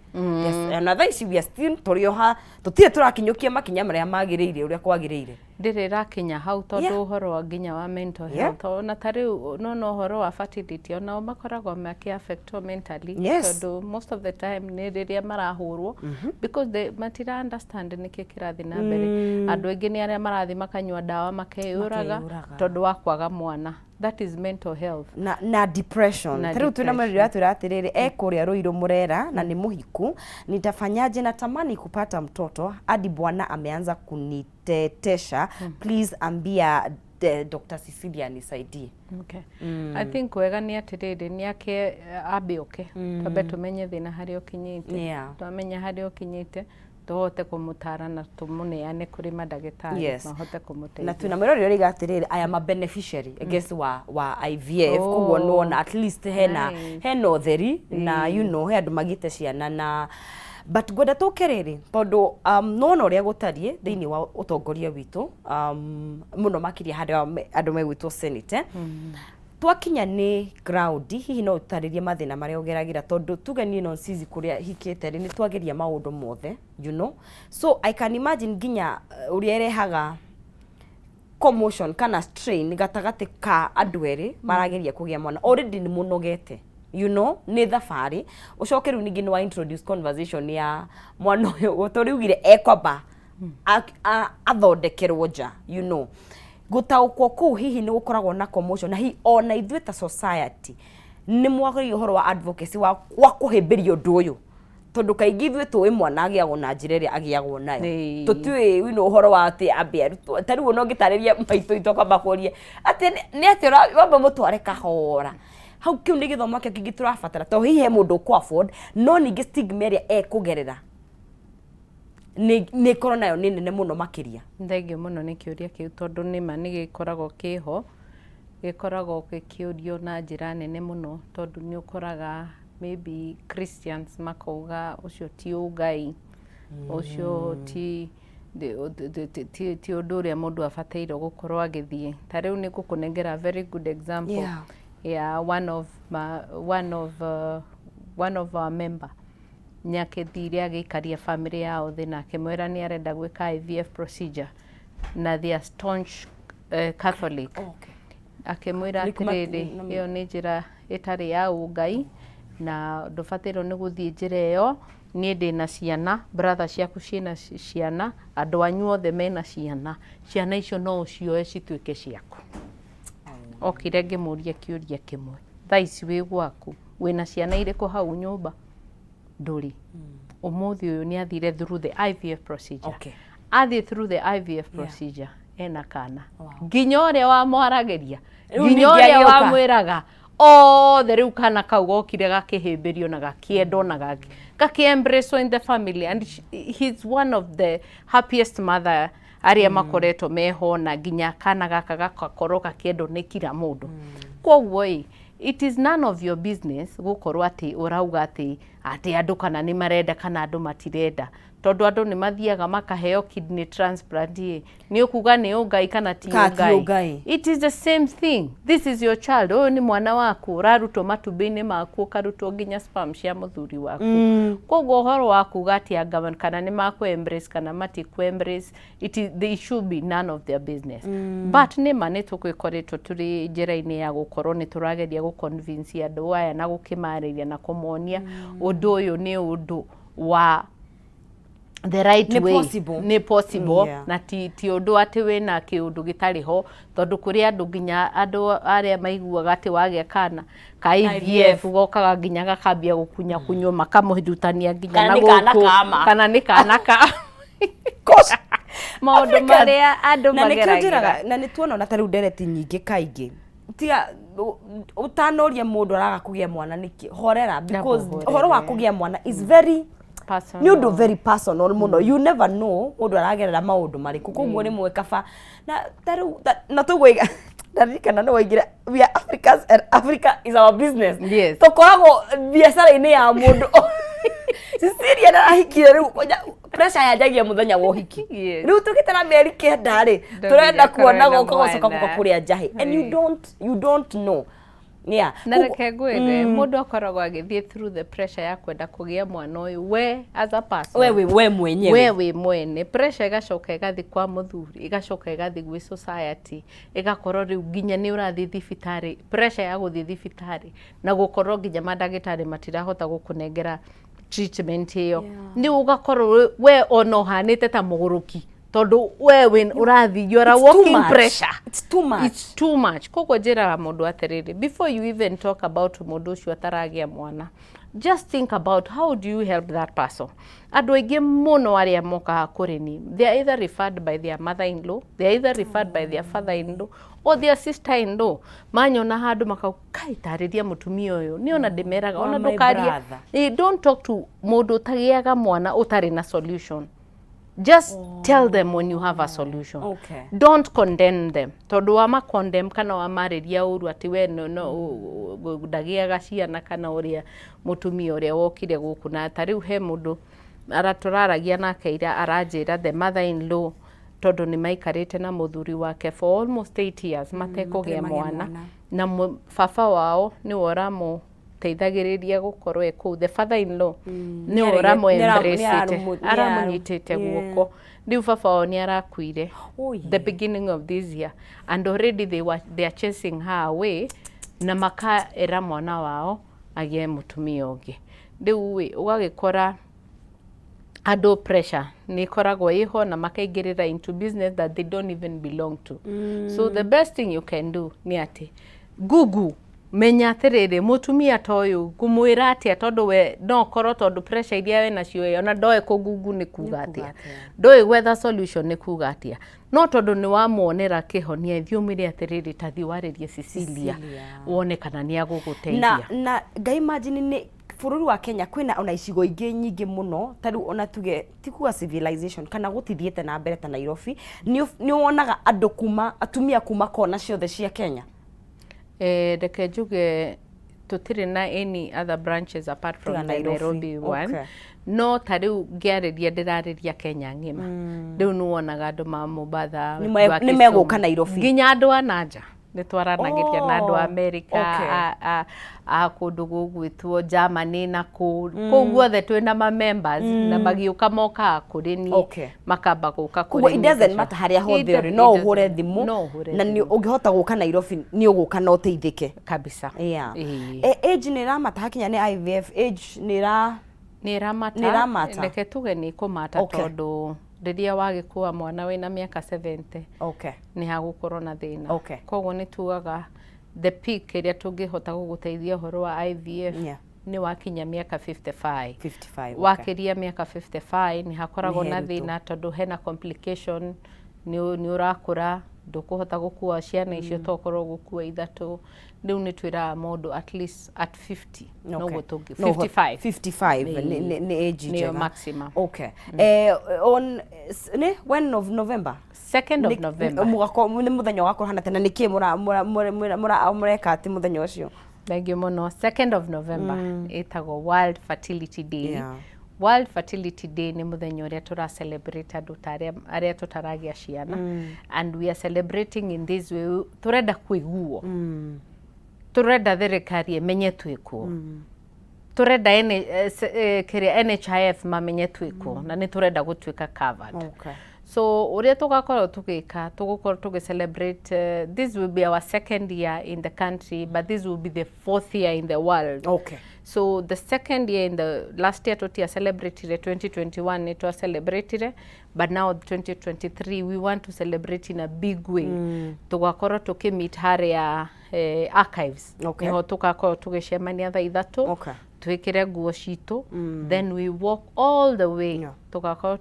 A: Yes, ona thaa ici we are still tũrĩ o ha tũtirĩ tũrakinyũkia makinya marĩa magĩrĩire ũrĩa kwagĩrĩire.
B: Ndĩrĩ ĩrakinya hau tondũ ũhoro wa nginya wa mental health, ona ta rĩu nona ũhoro wa fertility, onao makoragwo makĩ affectwo mentally, tondũ most of the time nĩ rĩrĩa marahũrwo because they matira understand nĩkĩ kĩrathiĩ na mbere. Andũ aingĩ nĩ arĩa marathiĩ makanyua ndawa makeyũraga
A: Makeyũraga.
B: tondũ wa kwaga mwana. That is mental health.
A: Na depression.
B: Na
A: Ta rĩu twĩna
B: depression.
A: mweri ũratwĩra atĩrĩrĩ, e kũrĩa Rũirũ Mũrera na nĩ mũhiku, nitafanyaje? Natamani kupata mtoto hadi bwana ameanza kunitetesha. Please ambia Dr. Cecilia anisaidie.
B: Okay. I think wega nĩ atĩrĩrĩ, nĩ ake ambe oke, twambe tũmenye thĩna harĩa ũkinyĩte. Twamenya harĩa ũkinyĩte, tũhote kũmũtara na tũmũneane kũrĩ mandagĩtarĩ mahote
A: Na
B: kũmũteithia.
A: Twĩna mwĩrori ũrĩa atĩrĩrĩ, I am a beneficiary, I guess, wa IVF. Koguo nĩwona at least hena hena ũtheri na he andũ magĩte ciana na but ngwenda tũke rĩrĩ tondũ nĩwona ũrĩa gũtariĩ thĩinĩ wa ũtongoria witũ, mũno makĩria harĩa andũ megwĩtwo Senate, eh? Twakinya nĩ ground, hihi no ũtarĩrie mathĩna marĩa ũgeragĩra, tondũ tuge niĩ no Nsizi kũrĩa hikĩte rĩ, nĩ twageria maũndũ mothe, so I can imagine nginya ũrĩa ĩrehaga commotion kana strain gatagatĩ ka andũ erĩ marageria kũgĩa mwana. Already nĩ mũnogete, nĩ thabarĩ, ũcoke rĩu ningĩ nĩ wa introduce conversation ya mwana ũyũ tondũ ugire ekwamba athondekerwo nja, gũtaũkwo kũu hihi nĩ gũkoragwo na commotion, na hihi ona ithuĩ ta society nĩ mwagĩrĩire ũhoro wa advocacy wa kũhĩmbĩria ũndũ ũyũ, tondũ kaingĩ ithuĩ tũĩ mwana agĩagwo na njĩra ĩrĩa agĩagwo nayo. Tũtiũĩ ũhoro wa atĩ ambe arutwo. Ta rĩu ona ũngĩtarĩria maitũ itũ akamba kũria atĩ nĩ atĩ wamba mũtware kahora hau. Kĩu nĩ gĩthomo kĩo kĩngĩ tũrabatara, tondũ hihi he mũndũ ũkũ afford, no ningĩ stigma ĩrĩa ekũgerera. Nĩ ĩkorwo nayo nĩ nene mũno makĩria.
B: Thengiũ mũno nĩ kĩũria kĩu, tondũ nĩma nĩ gĩkoragwo kĩho, gĩkoragwo gĩkĩũrio na njĩra nene mũno, tondũ nĩ ũkoraga maybe Christians makauga ũcio ti ũngai, ũcio ti ũndũ ũrĩa mũndũ abataire gũkorwo agĩthiĩ. Ta rĩu nĩ ngũkũnengera very good example ya one of our member. Nĩ akĩthire agĩikaria family yao thĩ na akĩmwĩra nĩ arenda gwĩka IVF procedure, na they are staunch Catholic. Akĩmwĩra atĩrĩrĩ, ĩyo nĩ njĩra ĩtarĩ ya ũngai na ndũbatairwo nĩ gũthiĩ njĩra ĩyo. Niĩ ndĩna ciana, brother ciaku ciĩna ciana, andũ anyu othe mena ciana, ciana icio no ũcioe cituĩke ciaku. Okire ngĩmũria kĩũria kĩmwe: thaa ici wĩ gwaku, wĩna ciana irĩkũ hau nyũmba? Ndũrĩ. Ũmũthĩ ũyũ nĩ athire through the IVF procedure. Athiĩ through the IVF procedure, ena kana. Nginya ũrĩa wamwaragĩria,
A: Rĩu
B: nginya
A: ningĩ
B: ũrĩa
A: agĩũka.
B: Wamwĩraga othe, rĩu kana kau gokire gakĩhĩmbĩrio na gakĩendwo na gakĩ embrace in the family, and he's one of the happiest mother arĩa makoretwo meho, na nginya kana gaka gagakorwo gakĩendwo nĩ kila mũndũ. Koguo ĩ, it is none of your business gũkorwo atĩ ũrauga atĩ andũ kana nĩ marenda kana andũ matirenda, tondũ andũ nĩ mathiaga makaheo kidney transplant. Ĩ, nĩ ũkuga nĩ ũngai kana ti
A: Kana ti
B: ũngai?
A: Ũngai.
B: It is the same thing. This is your child. Ũyũ nĩ mwana waku, ũrarutwo matumbĩ-inĩ maku, ũkarutwo nginya sperm cia mũthuri waku. Koguo ũhoro wa kuga atĩ anga kana nĩ makũ embrace kana matikũ embrace, they should be none of their business. But nĩ ma nĩ tũgĩkoretwo tũrĩ njĩra-inĩ ya gũkorwo nĩ tũrageria gũ convince andũ aya na gũkĩmarĩria na kũmonia ũndũ ũyũ nĩ ũndũ wa the right
A: Nĩ
B: way.
A: Possible.
B: Nĩ possible. Na ti ũndũ atĩ wĩna kĩũndũ gĩtarĩ ho, tondũ kũrĩ andũ, nginya andũ arĩa maiguaga atĩ wagĩa kana ka IVF gokaga nginya gakambia gũkunya kunywo, makamũhutania nginya
A: Kana
B: na
A: nĩ kana
B: gũkũ.
A: Kama.
B: Kana nĩ kana ka maũndũ marĩa andũ
A: Na nĩkĩo
B: mageragĩra.
A: Njĩraga na nĩ tuona ona ta rĩu ndereti nyingĩ kaingĩ, tiga ũtanoria mũndũ araga kũgĩa mwana nĩkĩ, horera, because
B: Ũhorere.
A: ũhoro wa kũgĩa mwana is very
B: Personal.
A: Nĩ ũndũ very personal mũno. You never know mũndũ aragerera maũndũ marĩkũ. Koguo rĩmwe kaba na ta rĩu na tũguo ndaririkana nĩ waigire, we are Africans and Africa is our business. Tũkoragwo biacara-inĩ ya mũndũ. Cecilia ndarahikire, rĩu pressure yanjagia mũthenya wa ũhiki. Rĩu tũgĩtara mĩeri 9 rĩ, tũrenda kuona
B: korwo na
A: goka gũcoka
B: mwana.
A: gũka kũrĩa njahĩ, and you don't know, yeah.
B: Na reke ngwĩre, mũndũ akoragwo agĩthiĩ through the pressure ya kwenda kũgĩa mwana ũyũ, we as a person,
A: we we mwenyewe.
B: We wĩ mwene. Pressure ĩgacoka ĩgathiĩ kwa mũthuri, ĩgacoka ĩgathiĩ gwĩ society, ĩgakorwo rĩu nginya nĩ ũrathiĩ thibitarĩ, pressure ya gũthiĩ thibitarĩ na gũkorwo nginya mandagĩtarĩ matirahota gũkũnengera treatment ĩyo. Nĩ ũgakorwo we ona ũhanĩte ta mũgũrũki, tondũ we wĩ ũrathiĩ, you are a
A: It's too
B: walking
A: much.
B: pressure.
A: It's too much.
B: It's too much. Koguo njĩraga mũndũ atĩrĩrĩ, before you even talk about mũndũ ũcio ataragĩa mwana, just think about how do you help that person. Andũ aingĩ mũno arĩa mokaga kũrĩ ni, they are either referred by their mother in law, they are either referred by their father in law or their sister in law. Manyona handũ makauga, "Kai, tarĩria mũtumia ũyũ." Nĩ ona ndĩmeraga ona
A: Or my
B: ndũkarie
A: brother.
B: Don't talk to mũndũ ũtagĩaga mwana ũtarĩ na solution. Just tell them when you have a solution. Don't condemn them, tondũ wama condemn kana wamarĩria ũru atĩ we no ndagĩaga ciana, kana ũrĩa mũtumia ũrĩa wokire gũkũ, na ta rĩu he mũndũ tũraragia nake ira, aranjĩra the mother in law, tondũ nĩ maikarĩte na mũthuri wake for almost 8 years matekũgĩa
A: matarĩ magĩa
B: mwana,
A: mwana.
B: Na baba wao nĩwe ũramũteithagĩrĩria gũkorwo e kũu, the father in law nĩwe ũramũ embrace-ĩte, aramũnyitĩte guoko. Rĩu baba wao nĩ arakuire the beginning of this year, and already they are chasing her away, na makaera mwana wao agĩe mũtumia ũngĩ. Rĩu ĩ, ũgagĩkora andũ pressure nĩ ĩkoragwo ĩho na makaingĩrĩra into business that they don't even belong to. So the best thing you can do nĩ atĩ google, menya atĩrĩrĩ, mũtumia ta ũyũ ngũmwĩra atĩa, tondũ we no ũkorwo, tondũ pressure iria we nacio ĩ, ona ndoĩ kũgungu nĩ kuga atĩa, ndũĩ gwetha solution nĩ kuga atĩa, no tondũ nĩ wamuonera kĩhonia, thiĩ ũmwĩre atĩrĩrĩ, ta thiĩ warĩrie Cecilia,
A: Cecilia.
B: Wone kana nĩ agũgũteithia.
A: Na ngai, imagine nĩ Bũrũri wa Kenya kwĩna ona icigo ingĩ nyingĩ mũno, ta rĩu ona tuge ti kuga civilization kana gũtithiĩte na mbere ta Nairobi, nĩ wonaga andũ kuma, atumia kuma kona ciothe cia Kenya?
B: Eh, reke njuge tũtirĩ na any other branches apart from
A: Tiga
B: the
A: Nairobi.
B: Nairobi one. No ta rĩu ngĩarĩria ndĩrarĩria Kenya ng'ima. Rĩu nĩ wonaga andũ ma Mombatha, andũ a
A: Nĩ megũka
B: Kisumu.
A: Nairobi.
B: Nginya andũ a nanja nĩ twaranagĩria na andũ a America, a kũndũ gũgwĩtwo Germany na kũ kũu guothe twĩna ma members na magĩũka mokaga kũrĩ niĩ, makamba gũka
A: Koguo
B: kũrĩ
A: it
B: niĩ
A: doesn't
B: ngacoka.
A: matter harĩa hothe
B: It
A: ũrĩ, no
B: it
A: ũhũre
B: doesn't.
A: thimũ
B: No ũhũre
A: na nĩ
B: thimũ.
A: ũngĩhota gũka Nairobi nĩ ũgũka na ũteithĩke.
B: Kabisa. Ĩĩ.
A: Age nĩ ĩramata hakinya nĩ IVF, age nĩ ĩra
B: Nĩ ĩramata.
A: Nĩ ĩramata.
B: Reke tuge nĩ ĩkũmata tondũ rĩrĩa wagĩkua mwana wĩna mĩaka 70 nĩ hagũkorwo na thĩna. Koguo nĩ tugaga the peak ĩrĩa tũngĩhota gũgũteithia ũhoro wa IVF nĩ wakinya mĩaka 55.
A: 55, okay.
B: Wakĩria mĩaka 55 nĩ hakoragwo
A: Nĩ
B: na
A: heritũ.
B: thĩna tondũ hena complication, nĩ ũrakũra, ndũkũhota gũkua ciana icio tokorwo ũgũkua ithatũ. Rĩu nĩ twĩraga mũndũ at least at 50 noguo tũngĩ
A: No,
B: 55.
A: 55 nĩ age
B: Nĩyo
A: njega.
B: Maximum.
A: Okay. On nĩ when of November?
B: 2nd of November.
A: Nĩ mũthenya ũgakorwo hana tena nĩkĩ mũreka atĩ mũthenya ũcio?
B: Thank you mũno. 2nd of November ĩtagwo World Fertility Day. World Fertility Day nĩ mũthenya ũrĩa tũra celebrate andũ ta arĩa tũtaragĩa ciana, and we are celebrating in this way: tũrenda kũiguo, tũrenda thirikari ĩmenye twĩkuo, tũrenda kĩrĩa NHIF mamenye twĩkuo, na nĩ tũrenda gũtuĩka covered. So ũrĩa tũgakorwo tũgĩka, tũgũkorwo tũgĩ celebrate, this will be our second year in the country, but this will be the fourth year in the world. So the second year in the last year tũtia celebrated, 2021 nĩ twa celebrated, but now 2023 we want to celebrate in a big way. Tũgakorwo tũkĩ-meet harĩa Archives. Nĩho tũgakorwo tũgĩcemania thaa 3, twĩkĩre nguo citũ, then we walk all the way. Tũgakorwo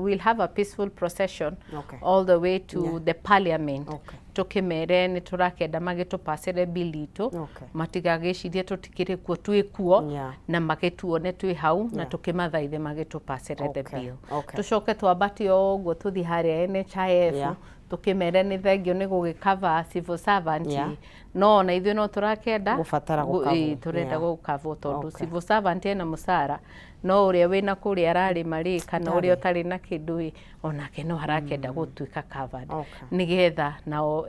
B: we'll have a peaceful procession all the way to the parliament, tũkĩmere nĩ tũrakenda magĩtũpacĩre bill itũ, matigagĩcirie tũtikĩrĩ kuo, twĩ kuo, na magĩtuone twĩ hau na tũkĩmathaithe magĩtũpacĩre the bill. Tũcoke twambate o ũguo tũthiĩ harĩa NHIF, tũkĩmere nĩ thengio nĩ gũgĩcover civil servant, no ona ithuĩ no tũrakenda
A: Gũbatara gũcoverwo.
B: Ĩĩ, tũrenda gũcoverwo tondũ civil servant ena mũcara, no ũrĩa wĩna kũrĩa ararĩma rĩ, kana ũrĩa ũtarĩ na kĩndũ ĩ, onake no arakenda gũtuĩka covered, nĩgetha nao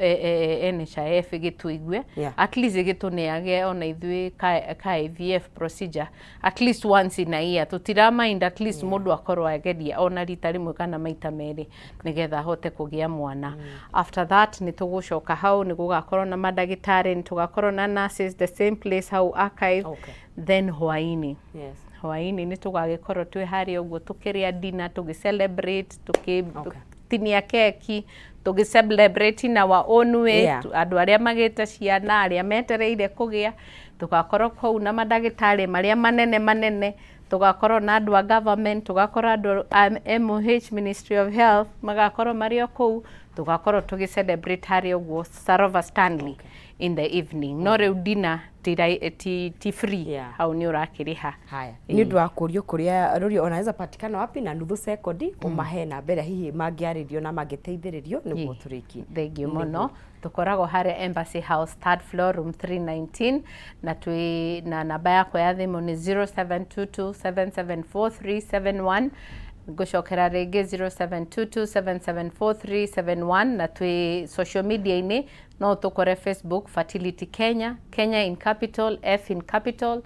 B: NHIF ĩgĩtũigue, at least ĩgĩtũneage ona ithuĩ ka IVF procedure at least once in a year. Tũtira mind, at least mũndũ akorwo ageria ona rita rĩmwe kana maita merĩ nĩgetha ahote kũgĩa mwana. After that nĩ tũgũcoka hau, nĩ gũgakorwo na mandagĩtarĩ, nĩ tũgakorwo na nurses, the same place hau Archive. Then hwainĩ, hwainĩ nĩ tũgagĩkorwo twĩ harĩa ũguo tũkĩrĩa dinner, tũgĩ celebrate, tũgĩtinia keki, tũgĩ celebrate in our own way. Andũ arĩa magĩte ciana, arĩa metereire kũgĩa, tũgakorwo kũu na mandagĩtarĩ marĩa manene manene, tũgakorwo na andũ a government, tũgakorwo andũ a MOH, Ministry of Health, magakorwo marĩ o kũu. Tũgakorwo tũgĩ celebrate harĩa ũguo Sarova Stanley in the evening. No rĩu dinner ti free, hau nĩ ũrakĩrĩha.
A: Haya, nĩ ũndũ wa kũrio kũrĩa rũrio onaweza patikana wapi na nuthu sekondi ũmahe namba ĩrĩa hihi mangĩarĩrio na mangĩteithĩrĩrio nĩguo tũrĩkie.
B: Thank you mũno. Tũkoragwo harĩa Embassy House, third floor, room 319, na twĩ na namba yakwa ya thimũ nĩ 0722774371. Ngũcokera rĩngĩ, 0722774371. Na twĩ social media-inĩ, no tũkore Facebook, Fertility Kenya, Kenya in capital, F in capital,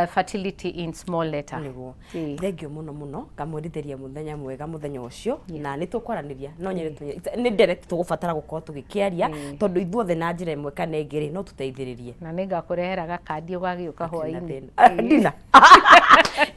B: fertility in small letter.
A: Nĩguo.
B: Ĩĩ.
A: Thengio mũno mũno, ngamwĩrithĩria mũthenya mwega mũthenya ũcio, na nĩ tũkwaranĩria. No nyende nĩ ndereti tũgũbatara gũkorwo tũgĩkĩaria, tondũ ithuothe na njĩra ĩmwe kana ĩngĩ rĩ, no tũteithĩrĩrie.
B: Na nĩ ngakũrehera gakandi ũgagĩũka
A: Hatirĩ na
B: hwainĩ.
A: thĩna. Dina.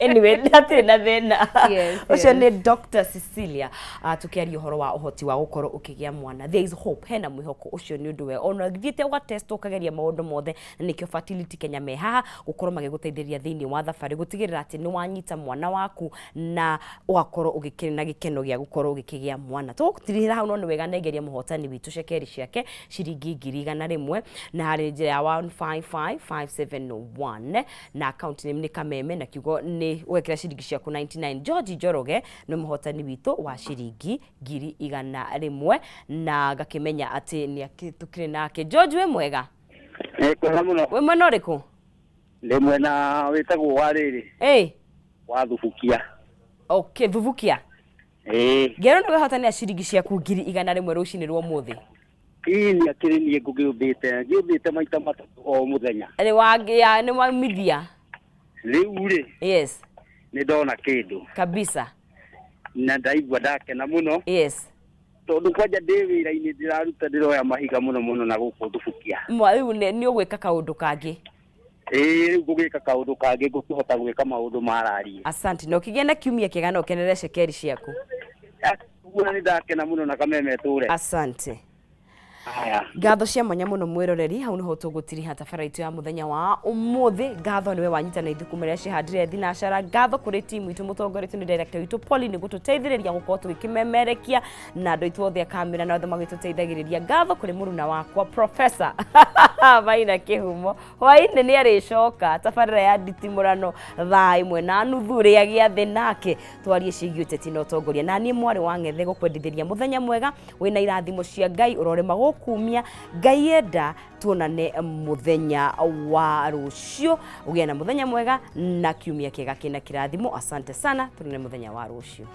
A: Anyway, hatirĩ na thĩna.
B: Yes.
A: Ũcio nĩ Dr. Cecilia, tũkĩaria ũhoro wa ũhoti wa gũkorwo ũkĩgĩa mwana. There is hope, hena mwĩhoko, ũcio nĩ ũndũ wega. Ona ũthiĩte ũgatest, ũkageria maũndũ mothe, na nĩkĩo Fertility Kenya me haha gũkorwo magĩgũteithĩrĩria thĩinĩ wa thabarĩ gũtigĩrĩra atĩ nĩ wanyita mwana waku na ũgakorwo ũgĩkĩ na gĩkeno gĩa gũkorwo ũgĩkĩgĩa mwana. Tũgũtirihĩra hau, no nĩ wega nengeria mũhotani witũ cekeri ciake ciringi 100,000 na harĩ njĩra ya 155571 na account name nĩ Kameme na kiugo nĩ ũgekĩra ciringi ciaku 99. George Njoroge nĩ mũhotani witũ wa ciringi 100,000 na ngakĩmenya atĩ nĩ tũkĩrĩ nake. George, wĩ mwega?
C: Nĩ kwega mũno.
A: Wĩ mwena ũrĩkũ?
C: Ndĩ mwena wĩtagwo wa rĩrĩ wa Thubukia.
A: Okay, Thubukia.
C: Ĩĩ.
A: Ngero nĩ wehotanĩra ciringi ciaku 100,000 rũcinĩ rwa ũmũthĩ.
C: Ĩĩ, nĩ akĩrĩ niĩ ngũgĩũthĩte ngĩũthĩte maita matatũ o mũthenya.
A: Nĩ wagĩa, nĩ waumithia.
C: Rĩu rĩ, nĩ ndona kĩndũ na ndaigua ndakena mũno tondũ kwanja ndĩ wĩra-inĩ ndĩraruta, ndĩroya mahiga mũno mũno na gũkũ Thubukia.
A: Mwa rĩu nĩ ũgwĩka kaũndũ kangĩ.
C: Ĩĩ, rĩu ngũgĩka kaũndũ kangĩ, ngũkĩhota gwĩka maũndũ mararie.
A: Asante, na ũkĩgĩa na kiumia kĩega na ũkenere cekeri ciaku.
C: Ũguo nĩ ndakena mũno na Kameme tũre.
A: Asante.
C: Haya.
A: Ngatho cia mwanya mũno mwĩroreri, hau nĩho tũgũtiriha tabara itũ ya mũthenya wa ũmũthĩ. Ngatho nĩwe wanyita na ithuĩ kuma rĩrĩa cihandire thinacara. Ngatho kũrĩ timu itũ mũtongoretio nĩ director witũ Pauline gũtũteithĩrĩria gũkorwo tũgĩkĩmemerekia na andũ aitũ othe a kamera na othe magĩtũteithagĩrĩria. Ngatho kũrĩ mũruna wakwa Professor Maina Kĩhumo. Hwaĩ-inĩ nĩ arĩcoka tabarĩra ya nditimũrano thaa 1:30 rĩa gĩathĩ nake twarie ciĩgiĩ ũteti na ũtongoria. Na niĩ mwarĩ wa Ng'ethe gũkwendithĩria mũthenya mwega wĩna irathimo cia Ngai, ũrorema gũkumia Ngai enda tuonane mũthenya wa rũciũ. Ũgĩe na mũthenya mwega na kiumia kĩega kĩna kĩrathimo. Asante sana, tuonane mũthenya wa rũciũ.